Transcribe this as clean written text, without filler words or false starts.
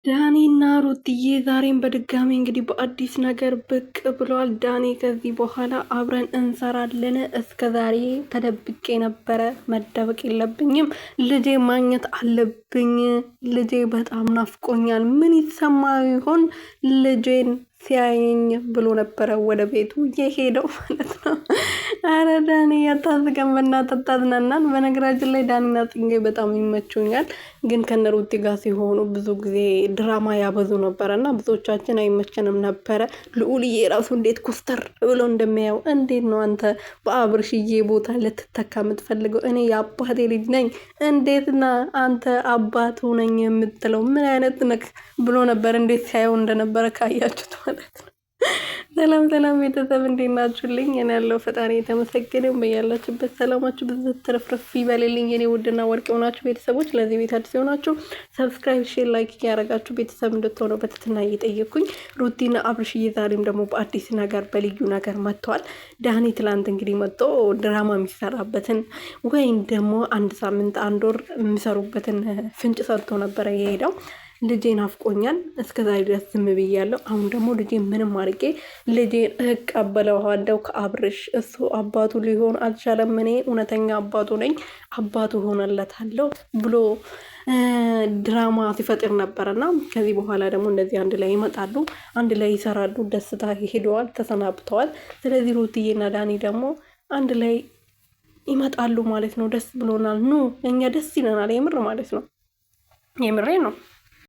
ዳኒና ሩትዬ ዛሬም በድጋሚ እንግዲህ በአዲስ ነገር ብቅ ብለዋል። ዳኒ ከዚህ በኋላ አብረን እንሰራለን፣ እስከ ዛሬ ተደብቄ ነበረ፣ መደበቅ የለብኝም፣ ልጄ ማግኘት አለብኝ፣ ልጄ በጣም ናፍቆኛል፣ ምን ይሰማ ይሆን ልጄን ሲያየኝ ብሎ ነበረ ወደ ቤቱ የሄደው ማለት ነው። አረ ዳኒ ያታዝቀን፣ በእናትህ አታዝናናን። በነገራችን ላይ ዳኒና ጽጌ በጣም ይመቹኛል፣ ግን ከነሩቲ ጋር ሲሆኑ ብዙ ጊዜ ድራማ ያበዙ ነበረ እና ብዙዎቻችን አይመቸንም ነበረ። ልዑልዬ ራሱ እንዴት ኮስተር ብሎ እንደሚያየው፣ እንዴት ነው አንተ በአብርሽዬ ቦታ ልትተካ የምትፈልገው? እኔ የአባቴ ልጅ ነኝ፣ እንዴት ና አንተ አባቱ ነኝ የምትለው? ምን አይነት ነክ ብሎ ነበር። እንዴት ሲያየው እንደነበረ ካያችሁት ማለት ነው። ሰላም ሰላም ቤተሰብ፣ እንዴት ናችሁልኝ? እኔ ያለው ፈጣሪ የተመሰገነ። በያላችሁበት ሰላማችሁ ብዙ ትርፍርፍ ይበልልኝ። የኔ ውድና ወርቅ የሆናችሁ ቤተሰቦች፣ ለዚህ ቤት አዲስ የሆናችሁ subscribe፣ share፣ like እያደረጋችሁ ቤተሰብ እንድትሆነው በትህትና እየጠየቅኩኝ፣ ሩቲና አብርሽዬ ዛሬም ደግሞ በአዲስ ነገር በልዩ ነገር መጥተዋል። ዳኒ ትላንት እንግዲህ መጥቶ ድራማ የሚሰራበትን ወይም ደግሞ አንድ ሳምንት አንድ ወር የሚሰሩበትን ፍንጭ ሰጥቶ ነበረ የሄደው። ልጄ ናፍቆኛል፣ እስከ ዛሬ ድረስ ዝም ብያለሁ። አሁን ደግሞ ልጄ ምንም አድርጌ ልጄን እቀበለዋለሁ ከአብርሽ። እሱ አባቱ ሊሆን አልቻለም፣ እኔ እውነተኛ አባቱ ነኝ፣ አባቱ ሆነለታለሁ ብሎ ድራማ ሲፈጥር ነበረ እና ከዚህ በኋላ ደግሞ እንደዚህ አንድ ላይ ይመጣሉ፣ አንድ ላይ ይሰራሉ። ደስታ ሄደዋል፣ ተሰናብተዋል። ስለዚህ ሩትዬና ዳኒ ደግሞ አንድ ላይ ይመጣሉ ማለት ነው። ደስ ብሎናል። ኑ እኛ ደስ ይለናል፣ የምር ማለት ነው። የምሬ ነው።